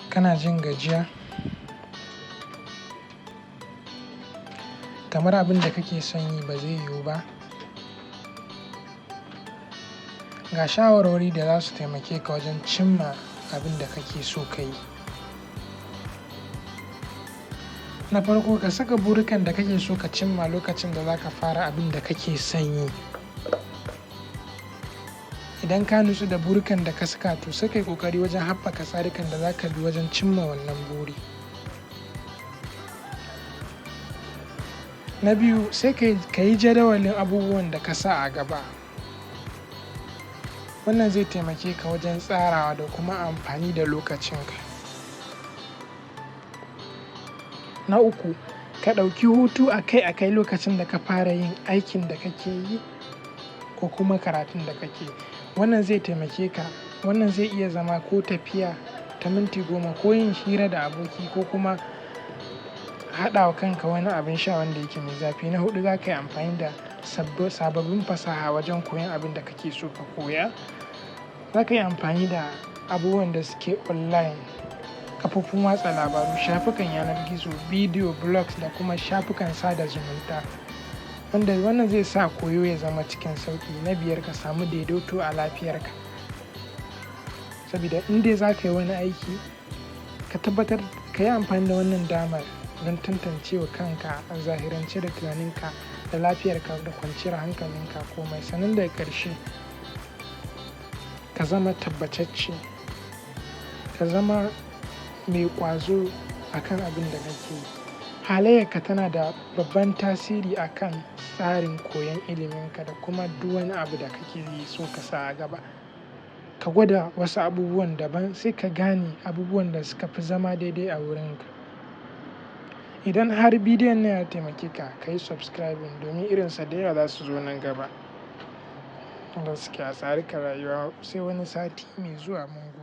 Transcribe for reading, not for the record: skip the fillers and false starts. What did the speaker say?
Kana jin gajiya? Kamar abin da kake son yi ba zai yiwu ba? Ga shawarwari da za su taimake ka wajen cimma abin da kake so ka yi. Na farko, ka saka burukan da kake so ka cimma lokacin da za ka fara abin da kake son yi. Idan ka nutsu da burukan da ka saka, to sai ka yi ƙoƙari wajen haɓaka tsarikan da za ka bi wajen cimma wannan buri. Na biyu, sai ka yi jadawalin abubuwan da ka sa a gaba. Wannan zai taimake ka wajen tsarawa da kuma amfani da lokacinka. Na uku, ka ɗauki hutu akai-akai lokacin da ka fara yin aikin da kake yi ko kuma karatun da kake yi. Wannan zai taimake ka. Wannan zai iya zama ko tafiya ta minti 10 ko yin hira da aboki ko kuma haɗawa kanka wani abin sha wanda yake mai zafi. Na huɗu, za ka yi amfani da sababbin fasaha wajen koyon abin da kake so ka koya. Za ka yi amfani da abubuwan da suke online, kafofin watsa labaru, shafukan yanar gizo, bidiyo, blogs da kuma shafukan sada zumunta. Wanda wannan zai sa koyo ya zama cikin sauƙi. Na biyar, ka samu daidaito a lafiyarka. Saboda in dai za ka yi wani aiki, ka tabbatar ka yi amfani da wannan damar don tantancewa kanka, zahirance da tunaninka da lafiyarka da kwanciyar hankalinka komai. Sannan daga ƙarshe, ka zama tabbatacce. Ka zama mai ƙwazo a kan abin da kake yi. Halayyarka tana da babban tasiri a kan tsarin koyon iliminka da kuma duk wani abu da kake yi so ka sa a gaba. Ka gwada wasu abubuwan daban sai ka gane abubuwan da suka fi zama daidai a wurinka. Idan har bidiyon nan ya taimake ka, ka yi subscribing domin irinsa da yawa za su zo nan gaba. Gaskiya, tsarikan rayuwa sai wani sati mai zuwa mun.